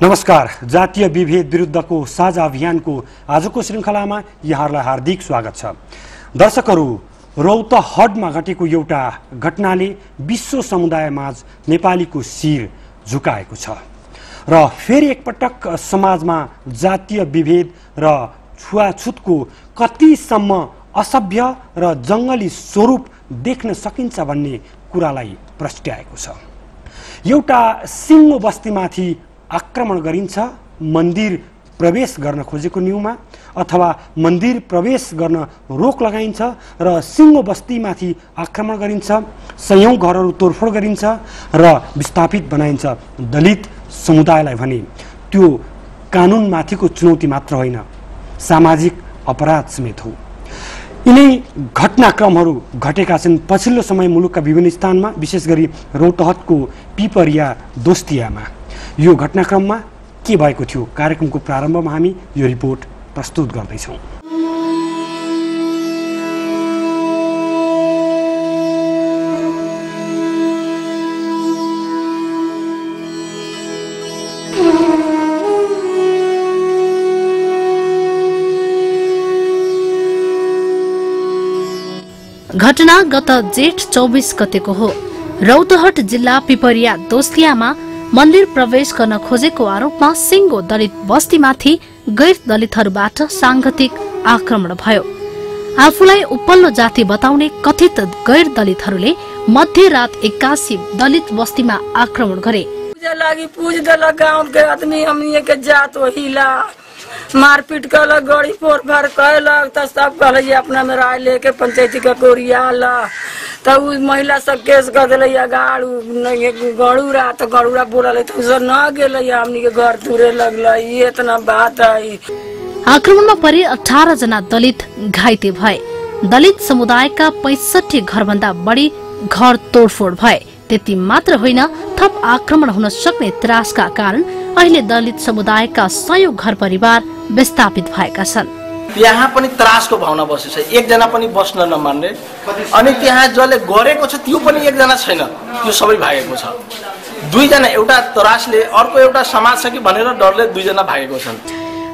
नमस्कार। जातीय विभेद विरुद्धको साझा अभियानको आजको श्रृङ्खलामा यहाँहरूलाई हार्दिक स्वागत छ। दर्शकहरू, रौतहटमा घटेको एउटा घटनाले विश्व समुदायमाझ नेपालीको शिर झुकाएको छ र फेरि एकपटक समाजमा जातीय विभेद र छुवाछुतको कतिसम्म असभ्य र जङ्गली स्वरूप देख्न सकिन्छ भन्ने कुरालाई प्रस्ट्याएको छ। एउटा सिङ्गो बस्तीमाथि आक्रमण गरिन्छ मन्दिर प्रवेश गर्न खोजेको न्युमा, अथवा मन्दिर प्रवेश गर्न रोक लगाइन्छ र सिङ्गो बस्तीमाथि आक्रमण गरिन्छ, सयौं घरहरू तोडफोड गरिन्छ र विस्थापित बनाइन्छ दलित समुदायलाई भने त्यो कानुनमाथिको चुनौती मात्र होइन, सामाजिक अपराध समेत हो। यिनै घटनाक्रमहरू घटेका छन् पछिल्लो समय मुलुकका विभिन्न स्थानमा, विशेष गरी रौतहटको पिपरिया दोस्तियामा। यो घटनाक्रममा के भएको थियो, कार्यक्रमको प्रारम्भमा हामी यो रिपोर्ट प्रस्तुत गर्दैछौँ। घटना गत जेठ 24 गतेको हो। रौतहट जिल्ला पिपरिया दोस्तियामा मन्दिर प्रवेश गर्न खोजेको आरोपमा सिङ्गो दलित बस्तीमाथि गैर दलितहरूबाट सांघातिक आक्रमण भयो। आफूलाई उपल्लो जाति बताउने कथित गैर दलितहरूले मध्यरात 81 दलित बस्तीमा आक्रमण गरे। पूज देला गाँव के आदमी हमनी के जात हिला मारपीट कलक, गड़ी फोड़ फाड़ कहलक, तो सब कहल अपना में राय लेके पंचायती का कोरियाला, तब महिला सब केस कर दिल गड़ूरा, तो गड़ूरा बोला तो न गेल हमनी के घर तुरे लगल। ये इतना बात है। आक्रमणमा परे 18 जना दलित घाइते भए। दलित समुदायका 65 घरभन्दा बढी घर तोडफोड भए। त्यति मात्र होइन, थप आक्रमण हुन सक्ने त्रासका कारण अहिले दलित समुदायका 100 घर परिवार विस्थापित भएका छन्। यहाँ पनि त्रासको भावना बसेछ, एकजना पनि बस्न नमान्ने, अनि त्यहाँ जसले गरेको छ त्यो पनि एकजना छैन, त्यो सबै भागेको छ। दुईजना, एउटा त्रासले, अर्को एउटा समाज छ कि भनेर डरले दुईजना भागेको छन्।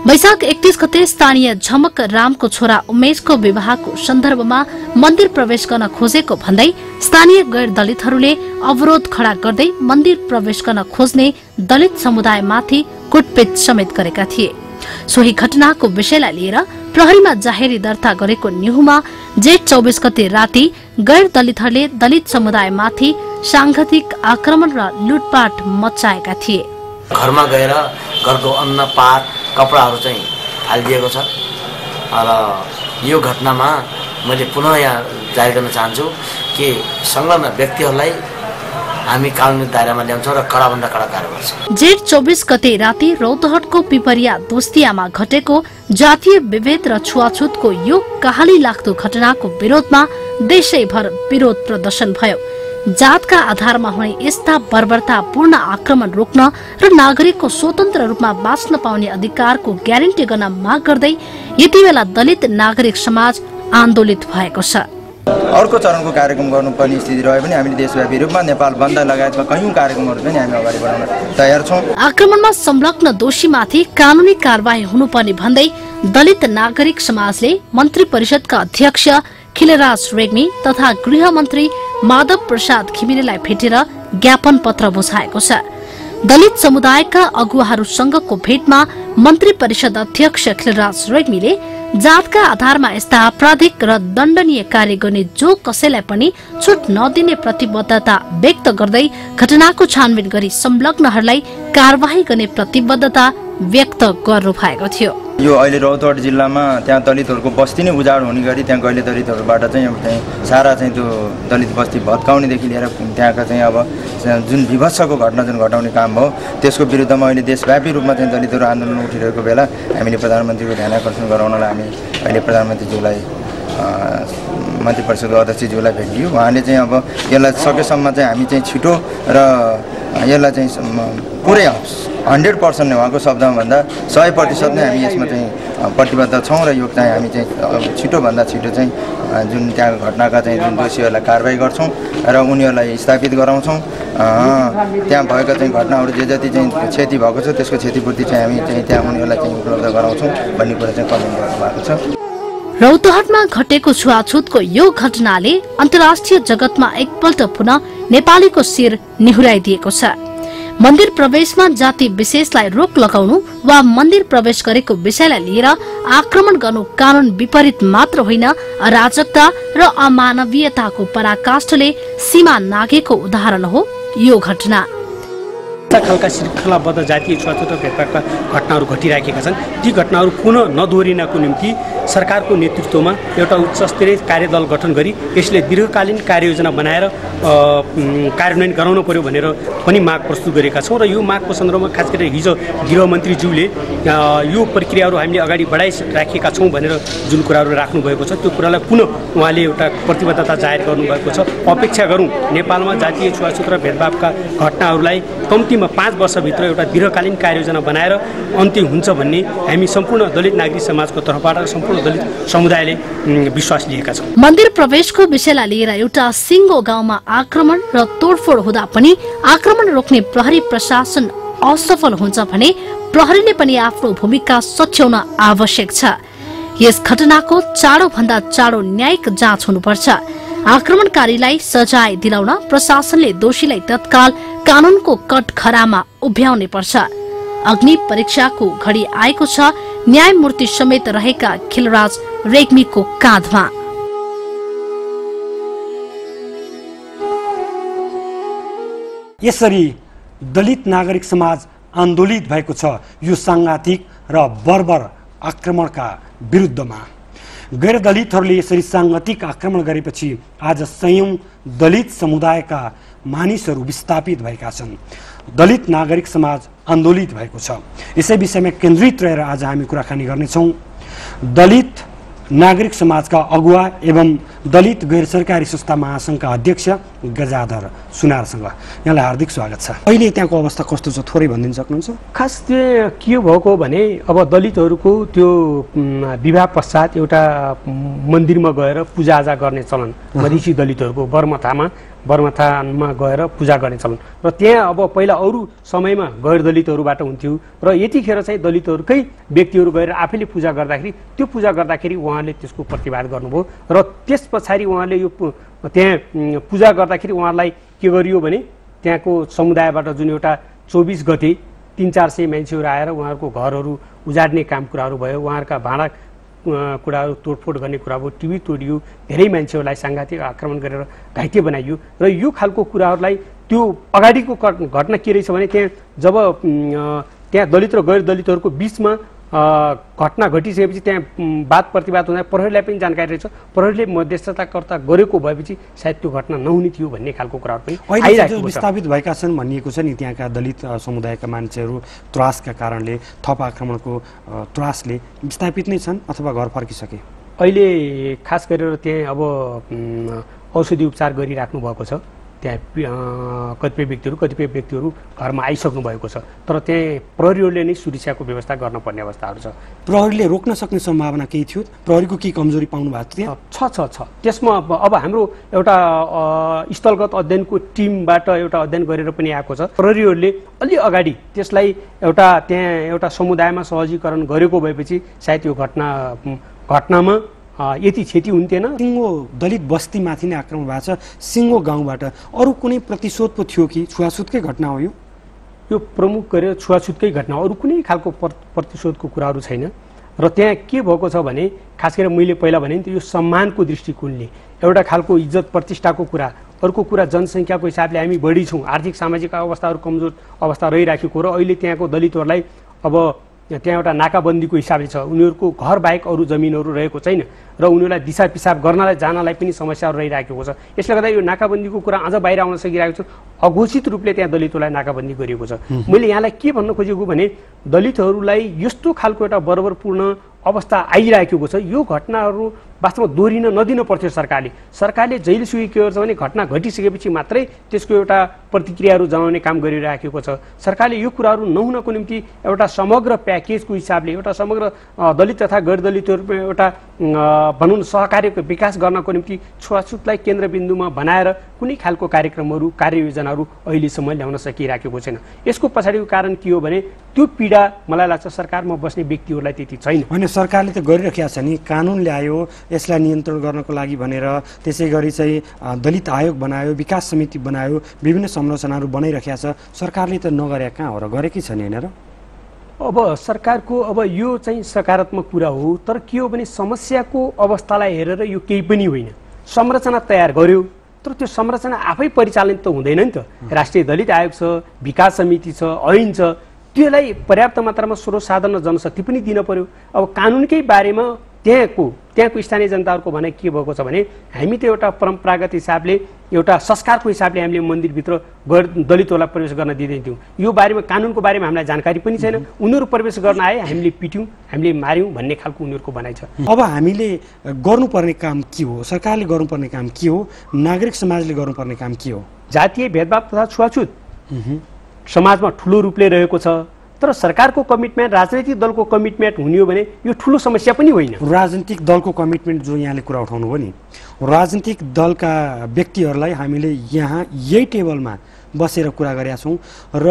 वैशाख 31 गते स्थानीय झमक रामको छोरा उमेशको विवाहको सन्दर्भमा मन्दिर प्रवेश गर्न खोजेको भन्दै स्थानीय गैर दलितहरूले अवरोध खडा गर्दै मन्दिर प्रवेश गर्न खोज्ने दलित समुदायमाथि कुटपिट समेत गरेका थिए। सोही घटनाको विषयलाई लिएर प्रहरीमा जाहेरी दर्ता गरेको न्युमा जेठ 24 गते राति गैर दलितहरूले दलित समुदायमाथि सांघातिक आक्रमण र लुटपाट मचाएका थिए। घरमा गएर घरको अन्न पात कपडाहरू चाहिँ हालिदिएको छ र यो घटनामा मैले पुनः यहाँ जाहेर गर्न चाहन्छु कि संलग्न व्यक्तिहरूलाई हामी कानुनी दायरामा ल्याउँछौँ र कडाभन्दा कडा कारबाही गर्छौँ। जेठ 24 गते राति रौतहटको पिपरिया दोस्तियामा घटेको जातीय विभेद र छुवाछुतको यो कहाली लाग्दो घटनाको विरोधमा देशैभर विरोध प्रदर्शन भयो। जातका आधारमा हुने यस्ता बर्बरतापूर्ण आक्रमण रोक्न र नागरिकको स्वतन्त्र रूपमा बाँच्न पाउने अधिकारको ग्यारेन्टी गर्न माग गर्दै यति बेला दलित नागरिक समाज आन्दोलित भएको छ। अर्को चरणको कार्यक्रम गर्नुपर्ने स्थिति रहे पनि हामीले देशव्यापी रूपमा नेपाल बन्द लगायतका कयौं कार्यक्रमहरू पनि हामी अगाडि बढाउन तयार छौं। आक्रमणमा संलग्न दोषीमाथि कानुनी कारबाही हुनुपर्ने भन्दै दलित नागरिक समाजले मन्त्री परिषदका अध्यक्ष खिलराज रेग्मी तथा गृहमन्त्री माधव प्रसाद घिमिरेलाई भेटेर ज्ञापन पत्र बुझाएको छ। दलित समुदायका अगुवाहरूसँगको भेटमा मन्त्री परिषद अध्यक्ष खिलराज रेग्मीले जातका आधारमा यस्ता आपराधिक र दण्डनीय कार्य गर्ने जो कसैलाई पनि छुट नदिने प्रतिबद्धता व्यक्त गर्दै घटनाको छानबिन गरी संलग्नहरूलाई कारबाही गर्ने प्रतिबद्धता व्यक्त गर्नु भएको थियो। यो अहिले रौतहट जिल्लामा त्यहाँ दलितहरूको बस्ती नै उजाड हुने गरी त्यहाँ गैर दलितहरूबाट चाहिँ सारा चाहिँ त्यो दलित बस्ती भत्काउनेदेखि लिएर त्यहाँका चाहिँ अब जुन विभत्सको घटना जुन घटाउने काम हो त्यसको विरुद्धमा अहिले देशव्यापी रूपमा चाहिँ दलितहरू आन्दोलन उठिरहेको बेला हामीले प्रधानमन्त्रीको ध्यान आकर्षण गराउनलाई हामी अहिले प्रधानमन्त्रीज्यूलाई मन्त्री परिषदको अध्यक्षज्यूलाई भेटियो। उहाँले चाहिँ अब यसलाई सकेसम्म चाहिँ हामी चाहिँ छिटो र यसलाई चाहिँ पुरै 100% नै उहाँको शब्दमा भन्दा 100% नै हामी यसमा चाहिँ प्रतिबद्ध छौँ र यो चाहिँ हामी चाहिँ छिटोभन्दा छिटो चाहिँ जुन त्यहाँ घटनाका चाहिँ जुन दोषीहरूलाई कारबाही गर्छौँ र उनीहरूलाई स्थापित गराउँछौँ। त्यहाँ भएका चाहिँ घटनाहरू जे जति चाहिँ क्षति भएको छ त्यसको क्षतिपूर्ति चाहिँ हामी चाहिँ त्यहाँ उनीहरूलाई चाहिँ उपलब्ध गराउँछौँ भन्ने कुरा चाहिँ कमेन्ट गर्नुभएको छ। रौतहटमा घटेको छुवाछुतको यो घटनाले अन्तर्राष्ट्रिय जगतमा एकपल्ट पुनः नेपालीको शिर निहुराइदिएको छ। मन्दिर प्रवेशमा जाति विशेषलाई रोक लगाउनु वा मन्दिर प्रवेश गरेको विषयलाई लिएर आक्रमण गर्नु कानून विपरीत मात्र होइन, अराजकता र अमानवीयताको पराकाष्ठले सीमा नाघेको उदाहरण हो यो घटना। खालका श्रृङ्खलाबद्ध जातीय छुवाछुत र भेदभावका घटनाहरू घटिरहेका छन्। ती घटनाहरू पुनः नदोहोरिनको निम्ति सरकारको नेतृत्वमा एउटा उच्च स्तरीय कार्यदल गठन गरी यसले दीर्घकालीन कार्ययोजना बनाएर कार्यान्वयन गराउनु पर्यो भनेर पनि माग प्रस्तुत गरेका छौँ। र यो मागको सन्दर्भमा खास गरेर हिजो गृहमन्त्रीज्यूले यो प्रक्रियाहरू हामीले अगाडि बढाइराखेका छौँ भनेर जुन कुराहरू राख्नुभएको छ त्यो कुरालाई पुनः उहाँले एउटा प्रतिबद्धता जाहेर गर्नुभएको छ। अपेक्षा गरौँ नेपालमा जातीय छुवाछुत र भेदभावका घटनाहरूलाई कम्तीमा 5 वर्षभित्र एउटा दीर्घकालीन कार्ययोजना बनाएर अन्त्य हुन्छ भन्ने हामी सम्पूर्ण दलित नागरिक समाजको तर्फबाट सम्पूर्ण दलित समुदायले विश्वास लिएका छौँ। मन्दिर प्रवेशको विषयलाई लिएर एउटा सिङ्गो गाउँमा आक्रमण र तोडफोड हुँदा पनि आक्रमण रोक्ने प्रहरी प्रशासन असफल हुन्छ भने प्रहरीले पनि आफ्नो भूमिका सच्याउन आवश्यक छ। यस घटनाको चाँडोभन्दा चाँडो न्यायिक जाँच हुनुपर्छ। आक्रमणकारीलाई सजाय दिलाउन प्रशासनले दोषीलाई तत्काल कानूनको कठघरामा उभ्याउनै पर्छ। अग्नि परीक्षाको घडी आएको छ, न्यायमूर्ति समेत रहेका खिलराज रेग्मीको काँधमा। यसरी दलित नागरिक समाज आन्दोलित भएको छ यो सांघातिक र बर्बर आक्रमणका विरुद्धमा। गैर दलितहरूले यसरी सांगठिक आक्रमण गरेपछि आज सयौं दलित समुदायका मानिसहरू विस्थापित भएका छन्। दलित नागरिक समाज आन्दोलित भएको छ। यसै विषयमा केन्द्रित रहेर आज हामी कुराकानी गर्नेछौँ दलित नागरिक समाजका अगुवा एवं दलित गैर सरकारी संस्था महासंघका अध्यक्ष गजाधर सुनारसँग। यहाँलाई हार्दिक स्वागत छ। अहिले त्यहाँको अवस्था कस्तो छ थोरै भनिदिन सक्नुहुन्छ? खास त्यो के भएको भने अब दलितहरूको त्यो विवाह पश्चात एउटा मन्दिरमा गएर पूजाआजा गर्ने चलन मधेसी दलितहरूको बर्मथानमा गएर पूजा गर्ने चलन र त्यहाँ अब पहिला अरू समयमा गैर दलितहरूबाट हुन्थ्यो र यतिखेर चाहिँ दलितहरूकै व्यक्तिहरू गएर आफैले पूजा गर्दाखेरि त्यो पूजा गर्दाखेरि उहाँले त्यसको प्रतिवाद गर्नुभयो र त्यस पछाडि उहाँले यो त्यहाँ पूजा गर्दाखेरि उहाँलाई के गरियो भने त्यहाँको समुदायबाट जुन एउटा 24 गते 300-400 मान्छेहरू आएर उहाँहरूको घरहरू उजाड्ने काम कुराहरू भयो, उहाँहरूका भाँडा कुराहरू तोडफोड गर्ने कुरा भयो, टिभी तोडियो, धेरै मान्छेहरूलाई सांघातिक आक्रमण गरेर घाइते बनाइयो र यो खालको कुराहरूलाई त्यो अगाडिको घटना के रहेछ भने जब त्यहाँ दलित र गैर दलितहरूको बिचमा घटना घटिसकेपछि त्यहाँ वाद प्रतिवाद हुँदा प्रहरीलाई पनि जानकारी रहेछ। प्रहरीले मध्यस्थताकर्ता गरेको भएपछि सायद त्यो घटना नहुने थियो भन्ने खालको कुराहरू पनि आइरहेको छ। विस्थापित भएका छन् भनिएको छ नि त्यहाँका दलित समुदायका मान्छेहरू त्रासका कारणले थप आक्रमणको त्रासले विस्थापित नै छन् अथवा घर फर्किसके। अहिले खास गरेर त्यहाँ अब औषधि उपचार गरिराख्नु भएको छ। त्यहाँ कतिपय व्यक्तिहरू घरमा आइसक्नु भएको छ तर त्यहाँ प्रहरीहरूले नै सुरक्षाको व्यवस्था गर्नुपर्ने अवस्थाहरू छ। प्रहरीले रोक्न सक्ने सम्भावना केही थियो? प्रहरीको के कमजोरी पाउनु भएको थियो? छ त्यसमा अब हाम्रो एउटा स्थलगत अध्ययनको टिमबाट एउटा अध्ययन गरेर पनि आएको छ। प्रहरीहरूले अलि अगाडि त्यसलाई त्यहाँ एउटा समुदायमा सहजीकरण गरेको भएपछि सायद यो घटनामा यति क्षति हुन्थेन। सिङ्गो दलित बस्तीमाथि नै आक्रमण भएको छ। सिङ्गो गाउँबाट अरू कुनै प्रतिशोध पो थियो कि छुवाछुतकै घटना हो? यो प्रमुख गरेर छुवाछुतकै घटना, अरू कुनै खालको प्रतिशोधको कुराहरू छैन। र त्यहाँ के भएको छ भने खास गरेर मैले पहिला भने नि यो सम्मानको दृष्टिकोणले एउटा खालको इज्जत प्रतिष्ठाको कुरा, अर्को कुरा जनसङ्ख्याको हिसाबले हामी बढी छौँ, आर्थिक सामाजिक अवस्थाहरू कमजोर अवस्था रहिराखेको र अहिले त्यहाँको दलितहरूलाई अब त्यहाँ एउटा नाकाबन्दीको हिसाबले छ। उनीहरूको घर बाहेक अरू जमिनहरू रहेको छैन र उनीहरूलाई दिशा पिसाब गर्नलाई जानलाई पनि समस्याहरू रहिराखेको छ। यसले गर्दा यो नाकाबन्दीको कुरा अझ बाहिर आउन सकिरहेको छ। अघोषित रूपले त्यहाँ दलितहरूलाई नाकाबन्दी गरिएको छ। मैले यहाँलाई के भन्न खोजेको भने दलितहरूलाई यस्तो खालको एउटा बर्बरपूर्ण अवस्था आइरहेको छ। यो घटनाहरू वास्तवमा दोहोरिन नदिन पर्थ्यो सरकारले जहिलेसुकै के गर्छ भने घटना घटिसकेपछि मात्रै त्यसको एउटा प्रतिक्रियाहरू जनाउने काम गरिराखेको छ। सरकारले यो कुराहरू नहुनको निम्ति एउटा समग्र प्याकेजको हिसाबले एउटा समग्र दलित तथा गैर दलितहरूको एउटा भनौँ सहकार्यको विकास गर्नको निम्ति छुवाछुतलाई केन्द्रबिन्दुमा बनाएर कुनै खालको कार्यक्रमहरू कार्ययोजनाहरू अहिलेसम्म ल्याउन सकिराखेको छैन। यसको पछाडिको कारण के हो भने त्यो पीडा मलाई लाग्छ सरकारमा बस्ने व्यक्तिहरूलाई त्यति छैन। होइन, सरकारले त गरिराखेको छ नि, कानुन ल्यायो यसलाई नियन्त्रण गर्नको लागि भनेर, त्यसै गरी चाहिँ दलित आयोग बनायो, विकास समिति बनायो, विभिन्न संरचनाहरू बनाइराखेको छ। सरकारले त नगरे कहाँ हो र, गरेकै छ नि होइन र? अब सरकारको अब यो चाहिँ सकारात्मक कुरा हो, तर के हो भने समस्याको अवस्थालाई हेरेर यो केही पनि होइन। संरचना तयार गर्यो तर त्यो संरचना आफै परिचालन त हुँदैन नि त। राष्ट्रिय दलित आयोग छ, विकास समिति छ, ऐन छ, त्यसलाई पर्याप्त मात्रामा स्रोत साधन र जनशक्ति पनि दिन पर्यो। अब कानुनकै बारेमा त्यहाँको स्थानीय जनताहरूको भनाइ के भएको छ भने हामी त एउटा परम्परागत हिसाबले एउटा संस्कारको हिसाबले हामीले मन्दिरभित्र गैर दलितहरूलाई प्रवेश गर्न दिँदैनथ्यौँ। यो बारेमा कानुनको बारेमा हामीलाई जानकारी पनि छैन। उनीहरू प्रवेश गर्न आए, हामीले पिट्यौँ, हामीले मार्यौँ भन्ने खालको उनीहरूको भनाइ छ। अब हामीले गर्नुपर्ने काम के हो? सरकारले गर्नुपर्ने काम के हो? नागरिक समाजले गर्नुपर्ने काम के हो? जातीय भेदभाव तथा छुवाछुत समाजमा ठुलो रूपले रहेको छ, तर सरकारको कमिटमेन्ट, राजनैतिक दलको कमिटमेन्ट हुने हो भने यो ठुलो समस्या पनि होइन। राजनीतिक दलको कमिटमेन्ट जो यहाँले कुरा उठाउनु हो नि, राजनीतिक दलका व्यक्तिहरूलाई हामीले यहाँ यही टेबलमा बसेर कुरा गरेका छौँ र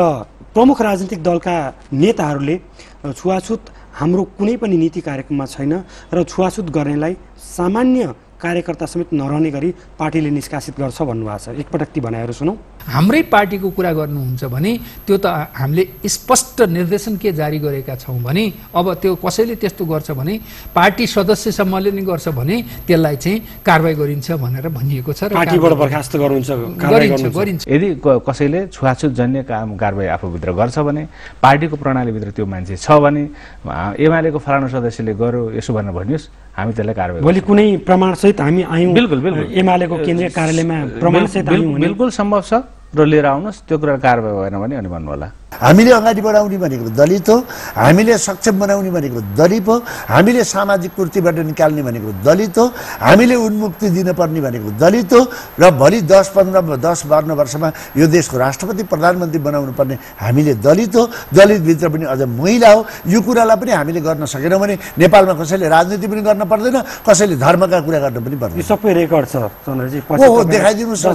प्रमुख राजनीतिक दलका नेताहरूले छुवाछुत हाम्रो कुनै पनि नीति कार्यक्रममा छैन र छुवाछुत गर्नेलाई सामान्य कार्यकर्ता समेत नरहने गरी पार्टीले निष्कासित गर्छ भन्नुभएको छ। एकपटक ती भनाइहरू सुनौ। हाम्रै पार्टीको कुरा गर्नुहुन्छ भने त्यो त हामीले स्पष्ट निर्देशन के जारी गरेका छौँ भने अब त्यो कसैले त्यस्तो गर्छ भने पार्टी सदस्य सम्मेलन गर्छ भने त्यसलाई चाहिँ कारबाही गरिन्छ भनेर भनिएको छ र पार्टीबाट बर्खास्त गरिन्छ। यदि कसैले छुवाछुत जन्य काम कारबाही आफूभित्र गर्छ भने पार्टीको प्रणालीभित्र त्यो मान्छे छ भने एमालेको फलानु सदस्यले गर्यो यसो भनेर भनियोस्, हामी त्यसलाई कारबाही भोलि कुनै प्रमाण सहित हामी आयौँ बिल्कुल एमालेको केन्द्रीय कार्यालयमा प्रमाण सहित बिल्कुल सम्भव छ र लिएर आउनुहोस्, त्यो कुरा कारबाही भएन भने अनि भन्नु होला। हामीले अगाडि बढाउने भनेको दलित हो, हामीले सक्षम बनाउने भनेको दलित हो, हामीले सामाजिक कुर्तीबाट निकाल्ने भनेको दलित हो, हामीले उन्मुक्ति दिनुपर्ने भनेको दलित हो र भोलि 10-15-10-12 वर्षमा यो देशको राष्ट्रपति प्रधानमन्त्री बनाउनु पर्ने हामीले दलित हो। दलितभित्र पनि अझ महिला हो। यो कुरालाई पनि हामीले गर्न सकेनौँ भने नेपालमा कसैले राजनीति पनि गर्न पर्दैन, कसैले धर्मका कुरा गर्न पनि पर्दैन। यो सबै रेकर्ड छ चन्द्रजी, हो देखाइदिनुहोस्।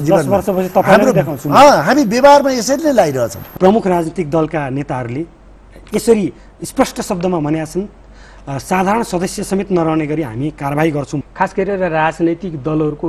हामी व्यवहारमा यसरी नै लागिरहेछौँ। प्रमुख राजनीतिक दलका नेताहरूले यसरी स्पष्ट शब्दमा भनेका छन्, साधारण सदस्य समेत नरहने गरी हामी कारबाही गर्छौँ। खास गरेर राजनैतिक दलहरूको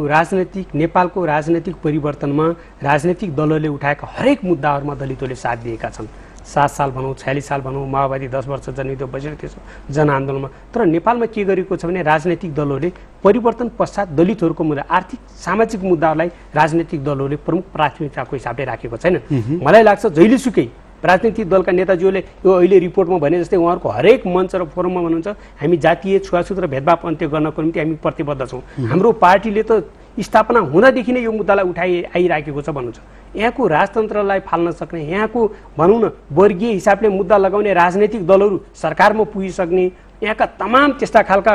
नेपालको राजनैतिक परिवर्तनमा राजनैतिक दलहरूले उठाएका हरेक मुद्दाहरूमा दलितहरूले साथ दिएका छन्। 7 साल भनौँ, 46 साल भनौँ, माओवादी 10 वर्ष जनयुद्ध बसिरहेको थियो जनआन्दोलनमा। तर नेपालमा के गरेको छ भने राजनैतिक दलहरूले परिवर्तन पश्चात दलितहरूको मुद्दा, आर्थिक सामाजिक मुद्दाहरूलाई राजनैतिक दलहरूले प्रमुख प्राथमिकताको हिसाबले राखेको छैन। मलाई लाग्छ जहिलेसुकै राजनीतिक दलका नेताजीहरूले यो अहिले रिपोर्टमा भने जस्तै उहाँहरूको हरेक मञ्च र फोरममा भन्नुहुन्छ हामी जातीय छुवाछुत र भेदभाव अन्त्य गर्नको निम्ति हामी प्रतिबद्ध छौँ। हाम्रो पार्टीले त स्थापना हुँदादेखि नै यो मुद्दालाई आइराखेको छ भन्नुहुन्छ। यहाँको राजतन्त्रलाई फाल्न सक्ने, यहाँको भनौँ न वर्गीय हिसाबले मुद्दा लगाउने राजनैतिक दलहरू सरकारमा पुगिसक्ने, यहाँका तमाम त्यस्ता खालका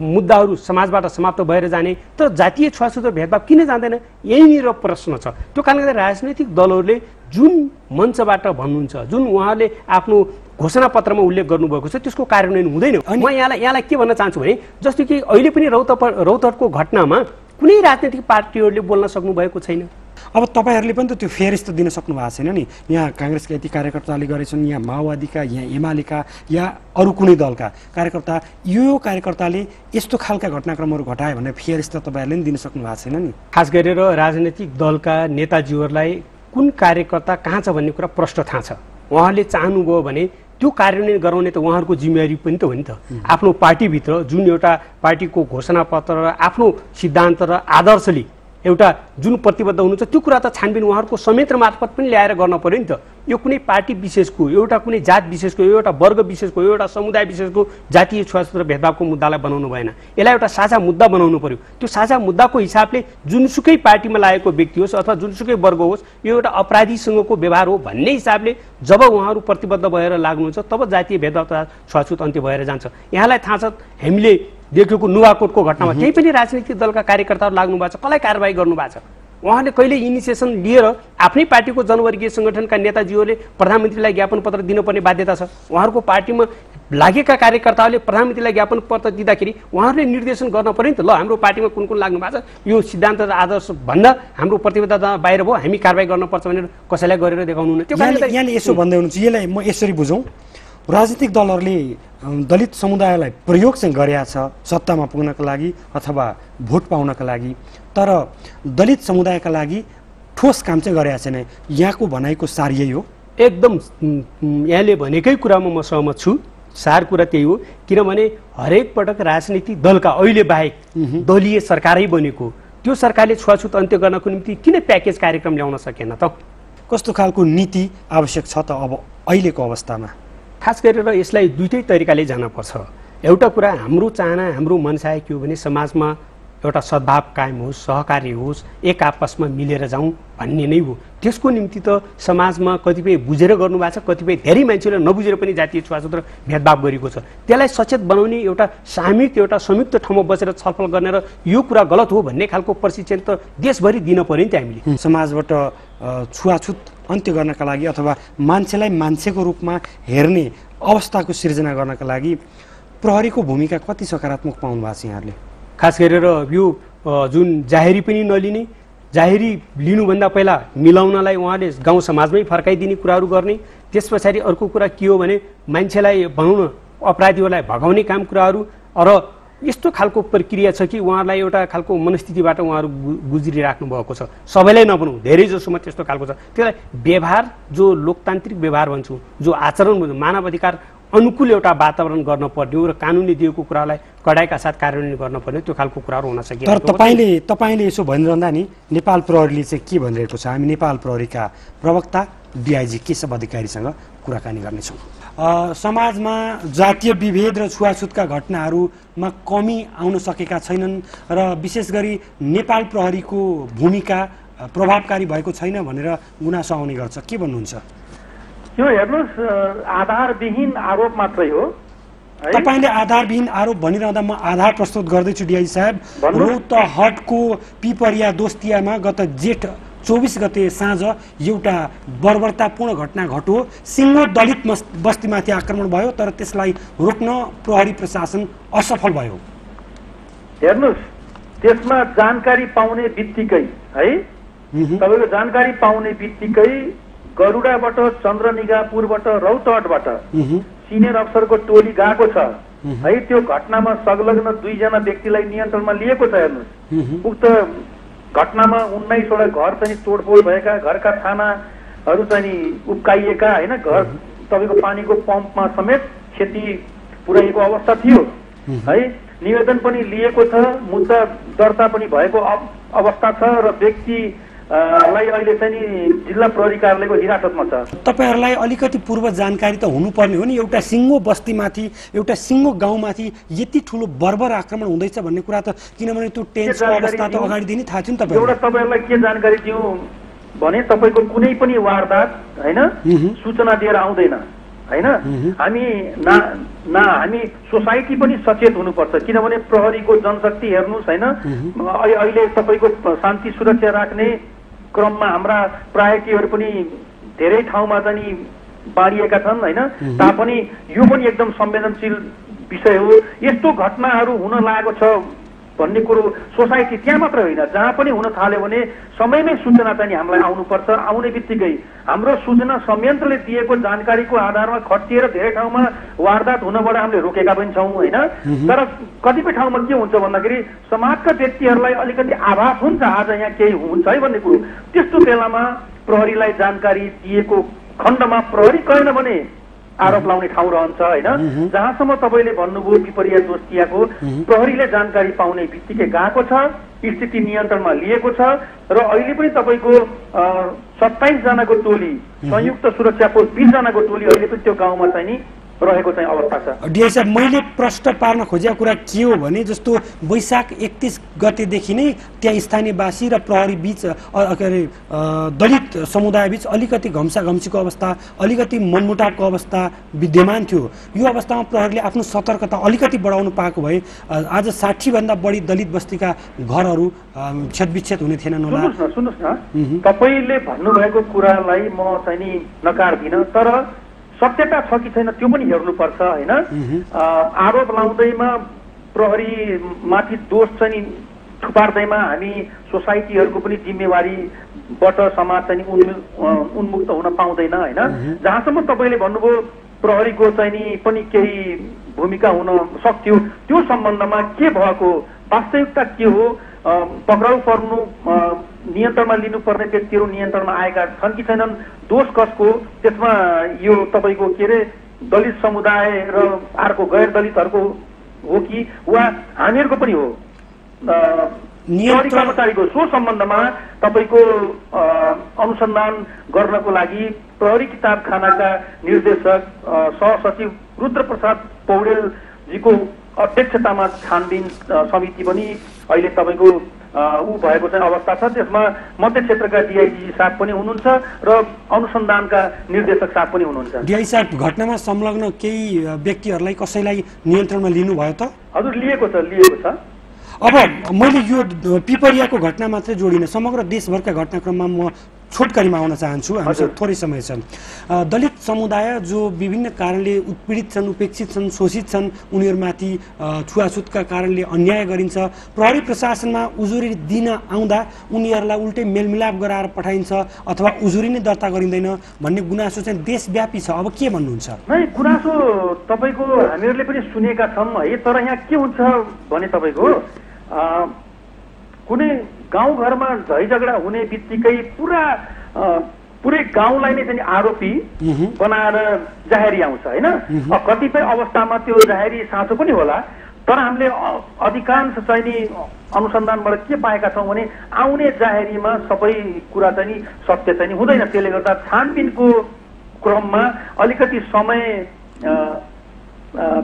मुद्दाहरू समाजबाट समाप्त भएर जाने, तर जातीय छुवाछुत र भेदभाव किन जाँदैन, यहीँनिर प्रश्न छ। त्यो कारणले गर्दा राजनैतिक दलहरूले जुन मञ्चबाट भन्नुहुन्छ, जुन उहाँले आफ्नो घोषणापत्रमा उल्लेख गर्नुभएको छ त्यसको कार्यान्वयन हुँदैन। म यहाँलाई के भन्न चाहन्छु भने जस्तो कि अहिले पनि रौतहटको घटनामा कुनै राजनैतिक पार्टीहरूले बोल्न सक्नु भएको छैन। अब तपाईँहरूले पनि त त्यो फेरिस्त दिन सक्नु भएको छैन नि। यहाँ काङ्ग्रेसका यति कार्यकर्ताले गरेछन्, यहाँ माओवादीका, यहाँ एमालेका या अरू कुनै दलका कार्यकर्ता, यो कार्यकर्ताले यस्तो खालका घटनाक्रमहरू घटायो भने फेरिस्त तपाईँहरूले पनि दिन सक्नु भएको छैन नि। खास गरेर राजनैतिक दलका नेताजीहरूलाई कुन कार्यकर्ता कहाँ छ भन्ने कुरा प्रष्ट थाहा छ। उहाँहरूले चाहनुभयो भने त्यो कार्यान्वयन गराउने त उहाँहरूको जिम्मेवारी पनि त हो नि त। आफ्नो पार्टीभित्र जुन एउटा पार्टीको घोषणापत्र र आफ्नो सिद्धान्त र आदर्शले एउटा जुन प्रतिबद्ध हुनुहुन्छ त्यो कुरा त छानबिन उहाँहरूको संयन्त्र मार्फत पनि ल्याएर गर्न पर्यो नि त। यो कुनै पार्टी विशेषको, एउटा कुनै जात विशेषको, एउटा वर्ग विशेषको, एउटा समुदाय विशेषको जातीय छुवाछुत र भेदभावको मुद्दालाई बनाउनु भएन। यसलाई एउटा साझा मुद्दा बनाउनु पर्यो। त्यो साझा मुद्दाको हिसाबले जुनसुकै पार्टीमा लागेको व्यक्ति होस् अथवा जुनसुकै वर्ग होस्, यो एउटा अपराधीसँगको व्यवहार हो भन्ने हिसाबले जब उहाँहरू प्रतिबद्ध भएर लाग्नुहुन्छ तब जातीय भेदभाव तथा छुवाछुत अन्त्य भएर जान्छ। यहाँलाई थाहा छ हामीले देखेको नुवाकोटको घटनामा केही पनि राजनीतिक दलका कार्यकर्ताहरू लाग्नु भएको छ, कसलाई कारबाही गर्नु भएको छ? उहाँले कहिले इनिसिएसन लिएर आफ्नै पार्टीको जनवर्गीय सङ्गठनका नेताजीहरूले प्रधानमन्त्रीलाई ज्ञापन पत्र दिनुपर्ने बाध्यता छ। उहाँहरूको पार्टीमा लागेका कार्यकर्ताहरूले प्रधानमन्त्रीलाई ज्ञापन पत्र दिँदाखेरि उहाँहरूले निर्देशन गर्न पर्यो नि त। ल हाम्रो पार्टीमा कुन कुन लाग्नु भएको छ, यो सिद्धान्त र आदर्श भन्दा हाम्रो प्रतिबद्धता बाहिर भयो, हामी कारबाही गर्नुपर्छ भनेर कसैलाई गरेर देखाउनु हुन्न। त्यो यहाँले यसो भन्दै हुनुहुन्छ, यसलाई म यसरी बुझौँ, राजनीतिक दलहरूले दलित समुदायलाई प्रयोग चाहिँ गरेका छ सत्तामा पुग्नका लागि अथवा भोट पाउनका लागि, तर दलित समुदायका लागि ठोस काम चाहिँ गरेका छैन। यहाँको भनाइको सार यही हो? एकदम यहाँले भनेकै कुरामा म सहमत छु। सार कुरा त्यही हो, किनभने हरेक पटक राजनीतिक दलका अहिले बाहेक दलीय सरकारै बनेको, त्यो सरकारले छुवाछुत अन्त्य गर्नको निम्ति किन प्याकेज कार्यक्रम ल्याउन सकेन त? कस्तो खालको नीति आवश्यक छ त अब अहिलेको अवस्थामा? खास गरेर यसलाई दुईटै तरिकाले जानुपर्छ। एउटा कुरा हाम्रो चाहना, हाम्रो मनसाय के हो भने समाजमा एउटा सद्भाव कायम होस्, सहकार्य होस्, एक आपसमा मिलेर जाउँ भन्ने नै हो। त्यसको निम्ति त समाजमा कतिपय बुझेर गर्नुभएको छ, कतिपय धेरै मान्छेले नबुझेर पनि जातीय छुवाछुत र भेदभाव गरेको छ। त्यसलाई सचेत बनाउने एउटा सामूहिक, एउटा संयुक्त ठाउँमा बसेर छलफल गर्ने र यो कुरा गलत हो भन्ने खालको प्रशिक्षण त देशभरि दिन पर्यो नि त हामीले। समाजबाट छुवाछुत अन्त्य गर्नका लागि अथवा मान्छेलाई मान्छेको रूपमा हेर्ने अवस्थाको सिर्जना गर्नका लागि प्रहरीको भूमिका कति सकारात्मक पाउनु भएको छ यहाँहरूले? खास गरेर यो जुन जाहेरी पनि नलिने, जाहेरी लिनुभन्दा पहिला मिलाउनलाई उहाँले गाउँ समाजमै फर्काइदिने कुराहरू गर्ने। त्यस पछाडि अर्को कुरा के हो भने मान्छेलाई भनौँ न अपराधीहरूलाई भगाउने काम कुराहरू, र यस्तो खालको प्रक्रिया छ कि उहाँलाई एउटा खालको मनस्थितिबाट उहाँहरू गुज्रिराख्नु भएको छ। सबैलाई नभनौँ, धेरै जसोमा त्यस्तो खालको छ। त्यसलाई व्यवहार, जो लोकतान्त्रिक व्यवहार भन्छु, जो आचरण भन्छौँ, मानव अधिकार अनुकूल एउटा वातावरण गर्न पर्ने हो र कानुनले दिएको कुरालाई कडाइका साथ कार्यान्वयन गर्न पर्ने, त्यो खालको कुराहरू हुन सके। तर तपाईँले यसो भनिरहँदा नि नेपाल प्रहरीले चाहिँ के भनिरहेको छ? हामी नेपाल प्रहरीका प्रवक्ता डिआइजी केशव अधिकारीसँग कुराकानी गर्नेछौँ। समाजमा जातीय विभेद र छुवाछुतका घटनाहरूमा कमी आउन सकेका छैनन् र विशेष गरी नेपाल प्रहरीको भूमिका प्रभावकारी भएको छैन भनेर गुनासो आउने गर्छ। के भन्नुहुन्छ? यो हेर्नुहोस्, आधारविहीन आरोप मात्रै हो। तपाईँले आधारविहीन आरोप भनिरहँदा म आधार प्रस्तुत गर्दैछु डिआइजी साहेब। रौतहटको पिपरिया दोस्तियामा गत जेठ 24 गते साँझ एउटा बर्बरतापूर्ण घटना घट्यो। सिङ्गो दलित बस्तीमाथि आक्रमण भयो, तर त्यसलाई रोक्न प्रहरी प्रशासन असफल भयो। हेर्नुहोस्, त्यसमा जानकारी पाउने बित्तिकै है, तपाईँको जानकारी पाउने बित्तिकै गरुडाबाट, चन्द्रनिगापुरबाट, रौतहटबाट सिनियर अफसरको टोली गएको छ है। त्यो घटनामा संलग्न 2 जना व्यक्तिलाई नियन्त्रणमा लिएको छ। हेर्नुहोस्, उक्त घटनामा 19 वटा घर चाहिँ तोडफोड भएका, घरका छानाहरू चाहिँ उब्काइएका होइन, घर तपाईँको पानीको पम्पमा समेत क्षति पुर्याएको अवस्था थियो है। निवेदन पनि लिएको छ, मुद्दा दर्ता पनि भएको अवस्था छ र व्यक्तिलाई अहिले चाहिँ जिल्ला प्रहरी कार्यालयको हिरासतमा छ। तपाईँहरूलाई अलिकति पूर्व जानकारी त हुनुपर्ने हो नि, एउटा सिङ्गो बस्तीमाथि, एउटा सिङ्गो गाउँमाथि यति ठुलो बर्बर आक्रमण हुँदैछ भन्ने कुरा त, किनभने त्यो टेन्सको अवस्था त अगाडि दिनै थाहा थियो नि तपाईँ। एउटा तपाईँहरूलाई के जानकारी दिउँ भने, तपाईँको कुनै पनि वारदात होइन सूचना दिएर आउँदैन होइन। हामी हामी सोसाइटी पनि सचेत हुनुपर्छ, किनभने प्रहरीको जनशक्ति हेर्नुहोस् होइन, अहिले तपाईँको शान्ति सुरक्षा राख्ने क्रममा हाम्रा प्रायटीहरू पनि धेरै ठाउँमा चाहिँ बाँडिएका छन् होइन। तापनि यो पनि एकदम संवेदनशील विषय हो। यस्तो घटनाहरू हुन लागेको छ भन्ने कुरो सोसाइटी त्यहाँ मात्र होइन, जहाँ पनि हुन थाल्यो भने समयमै सूचना चाहिँ हामीलाई आउनुपर्छ। आउने बित्तिकै हाम्रो सूचना संयन्त्रले दिएको जानकारीको आधारमा खटिएर धेरै ठाउँमा वारदात हुनबाट हामीले रोकेका पनि छौँ होइन। तर कतिपय ठाउँमा के हुन्छ भन्दाखेरि समाजका व्यक्तिहरूलाई अलिकति आभास हुन्छ आज यहाँ केही हुन्छ है भन्ने कुरो। त्यस्तो बेलामा प्रहरीलाई जानकारी दिएको खण्डमा प्रहरी गएन भने आरोप लाउने ठाउँ रहन्छ होइन। जहाँसम्म तपाईँले भन्नुभयो पिपरिया दोस्तियाको, प्रहरीले जानकारी पाउने बित्तिकै गएको छ, स्थिति नियन्त्रणमा लिएको छ र अहिले पनि तपाईँको 27 जनाको टोली संयुक्त सुरक्षा फोर्स 20 जनाको टोली अहिले पनि त्यो गाउँमा चाहिँ नि रहेको चाहिँ अवस्था छ। डिआई साहब, मैले प्रश्न पार्न खोजेको कुरा के हो भने जस्तो वैशाख 31 गतेदेखि नै त्यहाँ स्थानीयवासी र प्रहरी बीच के अरे दलित समुदाय बीच अलिकति घम्साघम्सीको अवस्था, अलिकति मनमुटावको अवस्था विद्यमान थियो। यो अवस्थामा प्रहरीले आफ्नो सतर्कता अलिकति बढाउनु पाएको भए आज 60 भन्दा बढी दलित बस्तीका घरहरू क्षतविक्षत हुने थिएनन् होला। सुन्नुहोस् न, तपाईँले भन्नुभएको कुरालाई म चाहिँ नि नकार्दिनँ, तर सत्यता छ कि छैन त्यो पनि हेर्नुपर्छ होइन। आरोप लाउँदैमा प्रहरी माथि दोष चाहिँ थुपार्दैमा हामी सोसाइटीहरूको पनि जिम्मेवारीबाट समाज चाहिँ उन्मुक्त हुन पाउँदैन होइन। जहाँसम्म तपाईँले भन्नुभयो प्रहरीको चाहिँ नि पनि केही भूमिका हुन सक्थ्यो, त्यो सम्बन्धमा के भएको, वास्तविकता के हो, पक्राउ पर्नु नियन्त्रणमा लिनुपर्ने व्यक्तिहरू नियन्त्रणमा आएका छन् कि छैनन्, दोष कसको, त्यसमा यो तपाईँको के अरे दलित समुदाय र अर्को गैर दलितहरूको हो कि वा हामीहरूको पनि हो कर्मचारीको, सो सम्बन्धमा तपाईँको अनुसन्धान गर्नको लागि प्रहरी किताबखानाका निर्देशक सहसचिव रुद्रप्रसाद पौडेलजीको अध्यक्षतामा छानबिन समिति पनि अहिले तपाईँको भएको चाहिँ अवस्था छ। त्यसमा मध्य क्षेत्रका डिआइजी साहब पनि हुनुहुन्छ र अनुसन्धानका निर्देशक साहब पनि हुनुहुन्छ। डिआई साहब, घटनामा संलग्न केही व्यक्तिहरूलाई कसैलाई नियन्त्रणमा लिनुभयो त? हजुर, लिएको छ। अब मैले यो पिपरियाको घटना मात्रै जोडिन, समग्र देशभरका घटनाक्रममा म छोटकरीमा आउन चाहन्छु, हामीसँग थोरै समय छ। दलित समुदाय जो विभिन्न कारणले उत्पीडित छन्, उपेक्षित छन्, शोषित छन्, उनीहरूमाथि छुवाछुतका कारणले अन्याय गरिन्छ, प्रहरी प्रशासनमा उजुरी दिन आउँदा उनीहरूलाई उल्टै मेलमिलाप गराएर पठाइन्छ अथवा उजुरी नै दर्ता गरिँदैन भन्ने गुनासो चाहिँ देशव्यापी छ। अब के भन्नुहुन्छ? नै गुनासो तपाईँको हामीहरूले पनि सुनेका छौँ है, तर यहाँ के हुन्छ भने तपाईँको कुनै गाउँघरमा झैझगडा हुने बित्तिकै पुरै गाउँलाई नै चाहिँ आरोपी बनाएर जाहेरी आउँछ होइन। कतिपय अवस्थामा त्यो जाहेरी साँचो पनि होला, तर हामीले अधिकांश चाहिँ नि अनुसन्धानबाट के पाएका छौँ भने आउने जाहेरीमा सबै कुरा चाहिँ नि सत्य चाहिँ नि हुँदैन। त्यसले गर्दा छानबिनको क्रममा अलिकति समय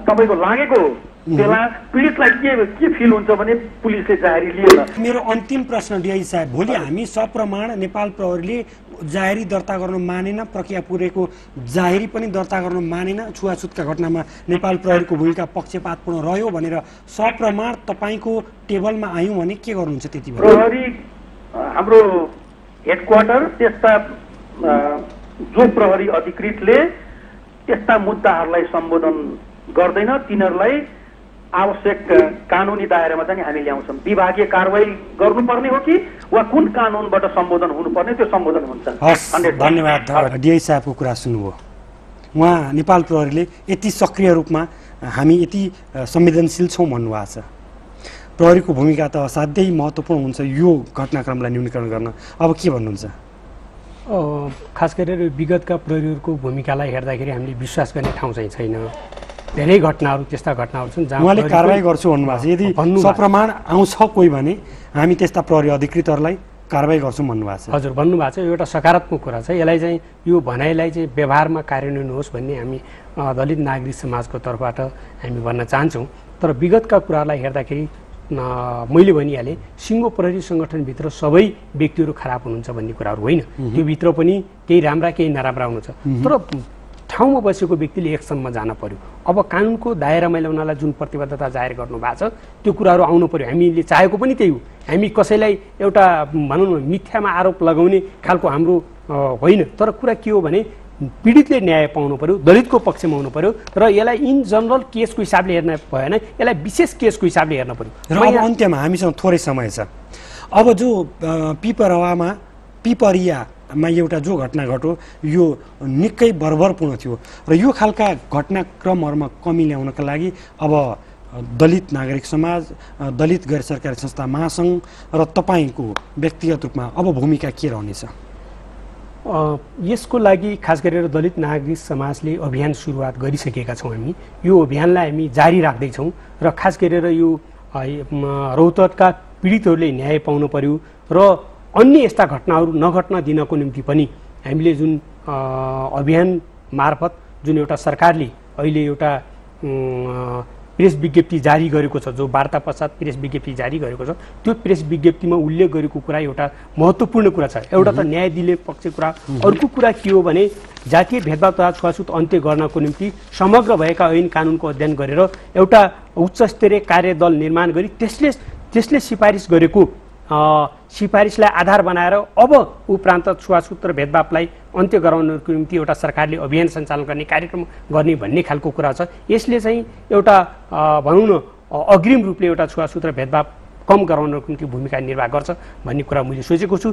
तपाईँको लागेको बेला पीडितलाई के फिल हुन्छ भने पुलिसले जाहेरी लिएन। मेरो अन्तिम प्रश्न डिआई साहब, भोलि हामी सप्रमाण नेपाल प्रहरीले जाहेरी दर्ता गर्न मानेन, प्रक्रिया पुरेको जाहेरी पनि दर्ता गर्न मानेन, छुवाछुतका घटनामा नेपाल प्रहरीको भूमिका पक्षपातपूर्ण रह्यो भनेर सप्रमाण तपाईँको टेबलमा आयौँ भने के गर्नुहुन्छ त्यति बेला? प्रहरी हाम्रो हेडक्वार्टर त्यस्ता जो प्रहरी अधिकृतले त्यस्ता मुद्दाहरूलाई सम्बोधन गर्दैन, तिनीहरूलाई आवश्यक कानुनी दायरामा चाहिँ हामी ल्याउँछौँ। विभागीय कारवाही गर्नुपर्ने हो कि वा कुन कानुनबाट सम्बोधन हुनुपर्ने त्यो सम्बोधन हुन्छ। धन्यवाद। डिआई साहबको कुरा सुन्नुभयो, उहाँ नेपाल प्रहरीले यति सक्रिय रूपमा हामी यति संवेदनशील छौँ भन्नुभएको छ। प्रहरीको भूमिका त असाध्यै महत्त्वपूर्ण हुन्छ यो घटनाक्रमलाई न्यूनीकरण गर्न। अब के भन्नुहुन्छ? खास गरेर विगतका प्रहरीहरूको भूमिकालाई हेर्दाखेरि हामीले विश्वास गर्ने ठाउँ चाहिँ छैन। धेरै घटनाहरू त्यस्ता घटनाहरू छन् जहाँ उहाँले कारवाही गर्छु भन्नुभएको छ। यदि सप्रमाण आउँछ कोही भने हामी त्यस्ता प्रहरी अधिकृतहरूलाई कारवाही गर्छौँ भन्नुभएको छ। हजुर, भन्नुभएको छ। यो एउटा सकारात्मक कुरा छ। यसलाई चाहिँ यो भनाइलाई चाहिँ व्यवहारमा कार्यान्वयन होस् भन्ने हामी दलित नागरिक समाजको तर्फबाट हामी भन्न चाहन्छौँ। तर विगतका कुरालाई हेर्दाखेरि मैले भनिहालेँ, सिङ्गो प्रहरी सङ्गठनभित्र सबै व्यक्तिहरू खराब हुनुहुन्छ भन्ने कुराहरू होइन। त्योभित्र पनि केही राम्रा केही नराम्रा हुनुहुन्छ, तर ठाउँमा बसेको व्यक्तिले एक्सनमा जान पर्यो। अब कानुनको दायरामा ल्याउनलाई जुन प्रतिबद्धता जाहेर गर्नु भएको छ त्यो कुराहरू आउनु पर्यो। हामीले चाहेको पनि त्यही हो। हामी कसैलाई एउटा भनौँ न मिथ्यामा आरोप लगाउने खालको हाम्रो होइन, तर कुरा के हो भने पीडितले न्याय पाउनु पर्यो, दलितको पक्षमा हुनु पर्यो र यसलाई इन जनरल केसको हिसाबले हेर्न भएन, यसलाई विशेष केसको हिसाबले हेर्न पर्यो। र अब अन्त्यमा हामीसँग थोरै समय छ। अब जो पिपरियामा एउटा जो घटना घट्यो यो निकै बर्बरपूर्ण थियो र यो खालका घटनाक्रमहरूमा कमी ल्याउनका लागि अब दलित नागरिक समाज, दलित गैर सरकारी संस्था महासङ्घ र तपाईँको व्यक्तिगत रूपमा अब भूमिका के रहनेछ? यसको लागि खास गरेर दलित नागरिक समाजले अभियान सुरुवात गरिसकेका छौँ। हामी यो अभियानलाई हामी जारी राख्दैछौँ र खास गरेर यो रौतहटका पीडितहरूले न्याय पाउनु पर्यो र अन्य यस्ता घटनाहरू नघट्न दिनको निम्ति पनि हामीले जुन अभियान मार्फत जुन एउटा सरकारले अहिले एउटा प्रेस विज्ञप्ति जारी गरेको छ, जो वार्ता पश्चात प्रेस विज्ञप्ति जारी गरेको छ, त्यो प्रेस विज्ञप्तिमा उल्लेख गरेको कुरा एउटा महत्त्वपूर्ण कुरा छ। एउटा त न्याय दिने पक्ष कुरा, अर्को कुरा के हो भने जातीय भेदभाव तथा छुवाछुत अन्त्य गर्नको निम्ति समग्र भएका ऐन कानुनको अध्ययन गरेर एउटा उच्च स्तरीय कार्यदल निर्माण गरी त्यसले सिफारिस गरेको सिफारिसलाई आधार बनाएर अब उपरान्त छुवाछुत र भेदभावलाई अन्त्य गराउनको निम्ति एउटा सरकारले अभियान सञ्चालन गर्ने कार्यक्रम गर्ने भन्ने खालको कुरा छ। यसले चाहिँ एउटा भनौँ न अग्रिम रूपले एउटा छुवाछुत र भेदभाव कम गराउनको निम्ति भूमिका निर्वाह गर्छ भन्ने कुरा मैले सोचेको छु।